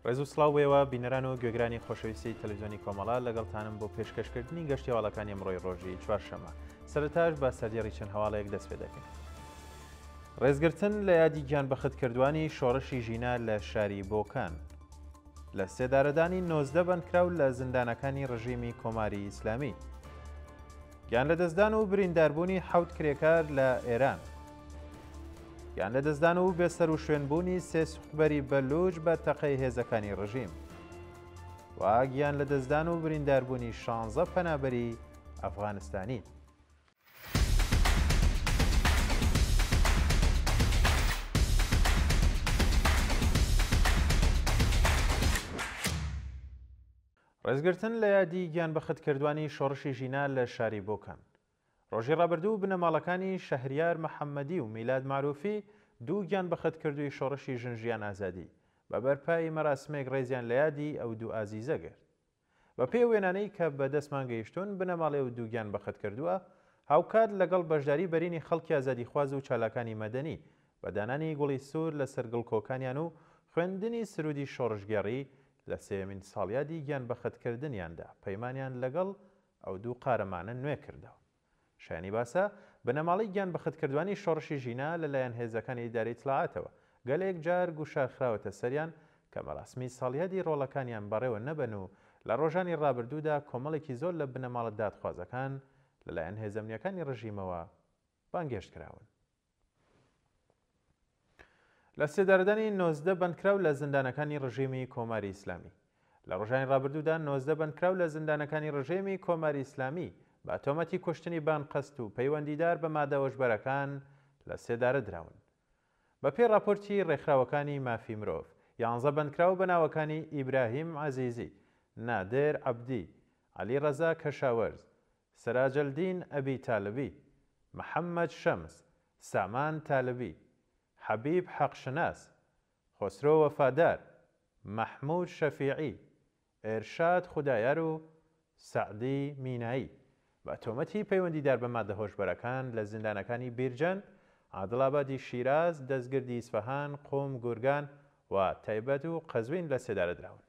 ڕێز و سڵاو بۆ ئێوە بینەران و گوێگرانی خۆشەویستی تەلەڤیزیۆنی کۆمەڵە، لەگەڵتانم بۆ پێشکەشکردنی گەشتی هەواڵەکانی ئەمڕۆی ڕۆژی چوارشەممە. سەرەتاش بە سەردێڕی چەند هەواڵێک دەست پێ دەکەین. ڕێزگرتن لە یادی گیانبەختکردوانی شۆڕشی ژینا لە شاری بۆکان. لە سێدارەدانی 19 بەندکراو لە زیندانەکانی ڕژیمی کۆماری ئیسلامی. گیانلەدەستدان و برینداربوونی حەوت کرێکار لە ئێران. گیانلەدەستدان و بێسەروشوێنبوونی سێ سوختبەری بەلووچ بە تەقەی هێزەکانی ڕژیم و گیانلەدەستدان و برینداربوونی شانزە پەنابەری ئەفغانستانی. ڕێزگرتن لە یادی گیانبەختکردوانی شۆڕشی ژینا لە شاری بۆکان. ڕۆژی ڕابردوو بنەماڵەکانی شەهریار محەممەدی و میلاد مەعرووفی دوو گیانبەختکردووی شۆڕشی ژن ژیان ئازادی بە بەرپایی مەراسمێک ڕێزیان لە یادی ئەو دوو ئازیزە گرت. بە پێی ئەو وێنانەی کە بە دەستمان گەیشتوون بنەماڵەی ئەو دوو گیانبەختکردووە هاوکات لەگەڵ بەشداری بەرینی خەڵکی ئازادیخواز و چالاکانی مەدەنی بە دانانی گوڵی سوور لەسەر گڵکۆکانیان و خوێندنی سروودی شۆڕشگێڕی لە سێیەمین ساڵیادی گیانبەختکردنیاندا پەیمانیان لەگەڵ ئەو دوو قارەمانە نوێ کردەوە. شایانی باسە، بنەماڵەی گیانبەختکردوانی شۆڕشی ژینا لە لایەن هێزەکانی ئیدارەی ئیتڵاعاتەوە گەلێک جار گوشار خراوەتە سەریان کە مەراسمی ساڵیادی ڕۆڵەکانیان بەڕێوە نەبەن و لە ڕۆژانی ڕابردوودا کۆمەڵێکی زۆر لە بنەماڵە دادخوازەکان لە لایەن هێزە ئەمنییەکانی ڕژیمەوە بانگهێشت کراون. لە سێدارەدانی 19 بەندکراو لە زیندانەکانی ڕژێمی کۆماری ئیسلامی. لە ڕۆژانی ڕابردوودا 19 بەندکراو لە زیندانەکانی ڕژێمی کۆماری ئیسلامی بە تۆمەتی کوشتنی بانقەست و پەیوەندیدار بە مادە هۆشبەرەکان لە سێدارە دراون. بە پێی ڕاپۆرتی ڕێکخراوەکانی مافی مرۆڤ، یانزە بەندکراو بە ناوەکانی ئیبراهیم عەزیزی، نادر عەبدی، عەلی ڕەزا کەشاوەرز، سەراجەلدین ئەبی تالبی، محەمەد شەمس، سامان تالبی، حەبیب حەقشناس، خۆسرۆ وەفادار، مەحموود شەفیعی، ئێرشاد خودایار و سەعدی مینایی بە تۆمەتی پەیوەندیدار بە مادە هۆشبەرەکان لە زیندانەکانی بیرجەند، عادڵئابادی شیراز، دەستگردی ئیسفەهان، قوم، گورگان و تایبەت و قەزوین لە سێدارە دراون.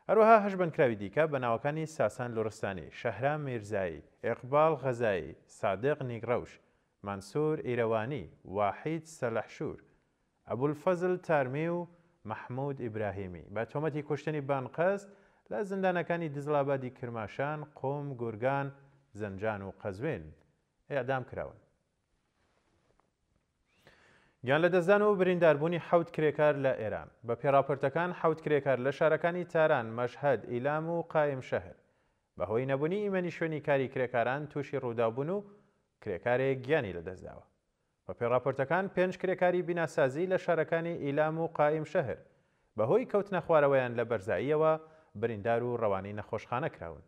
هەروەها هەشت بەندکراوی دیکە بە ناوەکانی ساسان لوڕستانی، شەهرام میرزایی، ئیقباڵ غەزایی، سادق نیکڕەوش، مەنسوور ئیرەوانی، واحید سەلحشوور، ئەبولفەزل تارمی و مەحموود ئیبراهیمی بە تۆمەتی کوشتنی بەئەنقەست لە زیندانەکانی دزڵابادی کرماشان، قوم، گورگان، زەنجان و قەزوین ئێعدام کراون. گیانلەدەستدان و برینداربوونی حەوت کرێکار لە ئێران. بە پێی ڕاپۆرتەکان حەوت کرێکار لە شارەکانی تاران، مەشهەد، ئیلام و قائیمشەهر بە هۆی نەبوونی ئیمەنی شوێنی کاری کرێکاران تووشی ڕووداو بوون و کرێکارێک گیانی لەدەستداوە. بە پێی ڕاپۆرتەکان پێنج کرێکاری بیناسازی لە شارەکانی ئیلام و قائیمشەهر بە هۆی کەوتنەخوارەوەیان لە بەرزاییەوە بریندار و ڕەوانەی نەخۆشخانە کراون.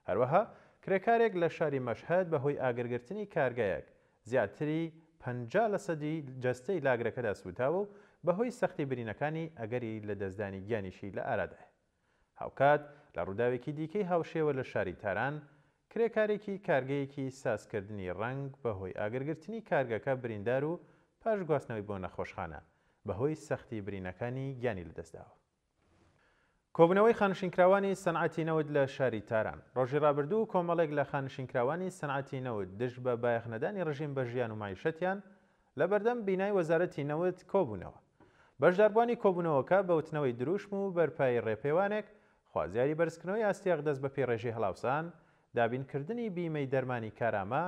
هەروەها کرێکارێک لە شاری مەشهەد بەهۆی ئاگرگرتنی کارگەیەک زیاتری 50 لەسەدی جەستەی لە ئاگرەکەدا سووتاوە و بەهۆی سەختی برینەکانی ئەگەری لەدەستدانی گیانیشی لە ئارادایە. هاوکات لە ڕووداوێکی دیکەی هاوشێوە لە شاری تاران، کرێکارێکی کارگەیەکی سازکردنی ڕەنگ بەهۆی ئاگرگرتنی کارگەکە بریندار و پاش گواستنەوەی بۆ نەخۆشخانە بەهۆی سەختی برینەکانی گیانی لەدەستداوە. کۆبوونەوەی خانشینکراوانی سەنعەتی نەوت لە شاری تاران ڕۆژی ڕابردوو کۆمەڵێک لە خانشینکراوانی سەنعەتی نەوت دژ بە بایەخنەدانی ڕژیم بە ژیان و مەعیشەتیان لە بەردەم بینای وەزارەتی نەوت کۆبوونەوە. بەشداربووانی کۆبوونەوەکە بە وتنەوەی دروشم و بەرپایی ڕێپێوانێک خوازیاری بەرزکردنەوەی ئاستی حەقدەست بەپێی ڕێژەی هەڵاوسان، دابینکردنی بیمەی دەرمانی کارامە،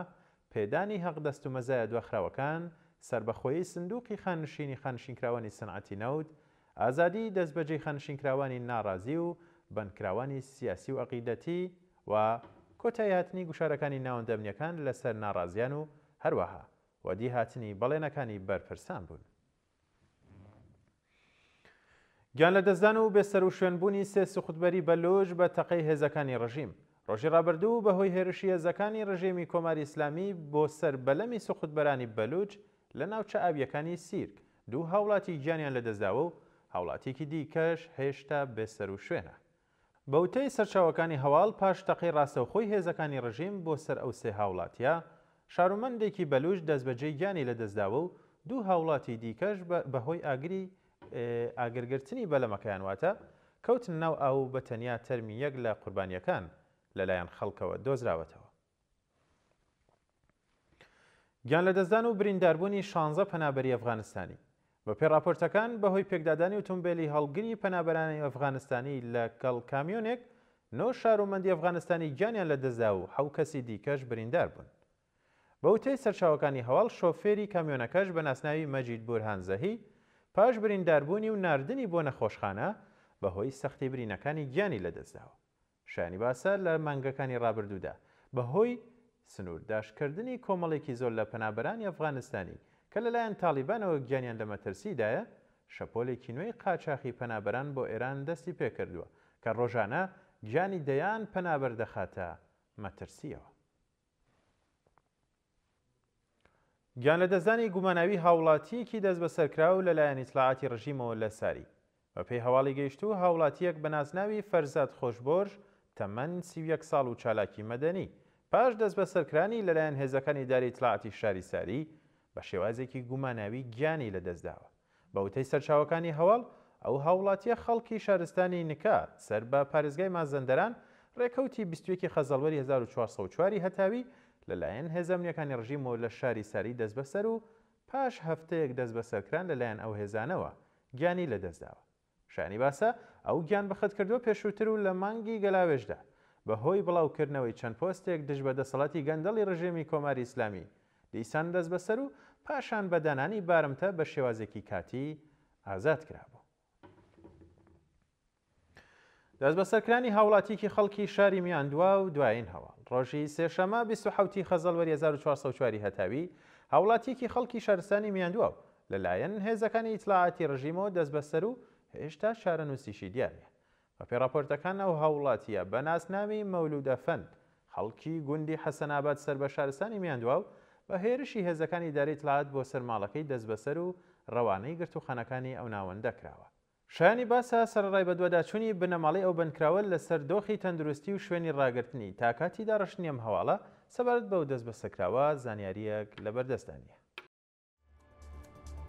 پێدانی حەقدەست و مەزایا دواخراوەکان، سەربەخۆیی سندوقی خاننشینی خانشینکراوانی سەنعەتی نەوت، ئازادیی دەستبەجێی خانشینکراوانی ناڕازی و بەندکراوانی سیاسی و عەقیدەتی و کۆتاییهاتنی گوشارەکانی ناوەندە ئەمنییەکان لەسەر ناڕازیان و هەروەها وەدیهاتنی بەڵێنەکانی بەرپرسان بوون. گیانلەدەستدان و بێسەروشوێنبوونی سێ سوختبەری بەلووچ بە تەقەی هێزەکانی ڕژیم ڕۆژی ڕابردوو بە هۆی هێرشی هێزەکانی ڕژێمی کۆماری ئیسلامی بۆ سەر بەلەمی سوختبەرانی بەلووچ لە ناوچە ئاوییەکانی سیرک دوو هاوڵاتی گیانیان لەدەستداوە و هاوڵاتییەکی دیکەش هێشتا بێسەروشوێنە. بە وتەی سەرچاوەکانی هەواڵ، پاش تەقەی ڕاستەوخۆی هێزەکانی ڕژیم بۆ سەر ئەو سێ هاوڵاتییە، شارومەندێکی بەلووچ دەستبەجێ گیانی لەدەستداوە و دوو هاوڵاتی دیکەش بە هۆی ئاگری ئاگرگرتنی بەلەمەکەیان واتە کەوتنە ناو ئاو و بە تەنیا تەرمی یەک لە قوربانییەکان لەلایەن خەڵکەوە دۆزراوەتەوە. گیانلەدەستدان و برینداربوونی شانزە پەنابەری ئەفغانستانی. بەپێی ڕاپۆرتەکان، بەهۆی پێکدادانی ئوتومبێلی هەڵگری پەنابەرانی ئەفغانستانی لە گەڵ کامیۆنێک، نۆ شارومەندی ئەفغانستانی گیانیان لەدەستدا و حەو کەسی دیکەش بریندار بوون. بە وتەی سەرچاوەکانی هەواڵ، شۆفێری کامیۆنەکەش بە ناسناوی مەجید بورهان زەهی، پاش برینداربوونی و ناردنی بۆ نەخۆشخانە، بەهۆی سەختی برینەکانی گیانی لەدەستداوە. شایانی باسە لە مانگەکانی ڕابردوودا بەهۆی سنوورداشکردنی کۆمەڵێکی زۆر لە پەنابەرانی ئەفغانستانی کە لەلایەن تاڵیبانەوە گیانیان لە مەترسیدایە، شەپۆلێکی نوێی قاچاخی پەنابەران بۆ ئێران دەستی پێکردووە کە ڕۆژانە گیانی دەیان پەنابەر دەخاتە مەترسییەوە. گیانلەدەستدانی گوماناوی هاوڵاتییەکی دەستبەسەرکراو لەلایەن ئیتڵاعاتی ڕژیمەوە لە ساری. بەپێی هەواڵی گەیشتوو، هاوڵاتییەک بە نازناوی فەرزاد خۆشبۆرژ تەمەن 31 ساڵ و چالاکی مەدەنی، پاش دەستبەسەرکرانی لەلایەن هێزەکانی ئیدارەی ئیتڵاعاتی شاری ساری، بە شێوازێکی گوماناوی گیانی لەدەستداوە. بە وتەی سەرچاوەکانی هەواڵ، ئەو هاووڵاتییە خەڵکی شارستانی نکا سەر بە پارێزگای مازەندەران، ڕێکەوتی 21 ی خەزەڵوەری 1404 ی هەتاوی لە لایەن هێزە ئەمنییەکانی ڕژیمەوە لە شاری ساری دەستبەسەر و پاش هەفتەیەک دەستبەسەرکران لە لایەن ئەو هێزانەوە گیانی لەدەستداوە. شایانی باسە، ئەو گیانبەختکردووە پێشووتر و لە مانگی گەلاوێژدا بە هۆی بڵاوکردنەوەی چەند پۆستێک دژ بە دەسەڵاتی گەندەڵی ڕژێمی کۆماری ئیسلامی دیسان دەستبەسەر و پاشان بە دانانی بارمتە بە شێوازێکی کاتی ئازاد کرابوو. دەستبەسەرکرانی هاوڵاتییەکی خەڵکی شاری میاندواو دوایین هەواڵ. ڕۆژی سێشەممە 27 ی خەزەڵوەری 1404 ی هەتاوی، هاوڵاتییەکی خەڵکی شارستانی میاندواو لەلایەن هێزەکانی ئیتڵاعاتی ڕژیمەوە دەستبەسەر و هێشتا چارەنووسیشی دیار نییە. بەپێی ڕاپۆرتەکان ئەو هاوڵاتییە بە ناسناوی مەولوود ئەفەند خەڵکی گوندی حەسەنئاباد سەر بە شارستانی میاندواو بە هێرشی هێزەکانی ئیدارەی ئیتڵاعات بۆ سەر ماڵەکەی دەستبەسەر و ڕەوانەی گرتووخانەکانی ئەو ناوەندە کراوە. شایانی باسە، سەرەڕای بەدواداچوونی بنەماڵەی ئەو بەندکراوە لەسەر دۆخی تەندروستی و شوێنی ڕاگرتنی، تا کاتی داڕشتنی ئەم هەواڵە، سەبارەت بەو دەستبەسەرکراوە زانیارییەک لەبەردەستدا نییە.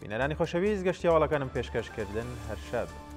بینەرانی خۆشەویست گەشتی هەواڵەکانم پێشکەش کردن هەر شاد بن.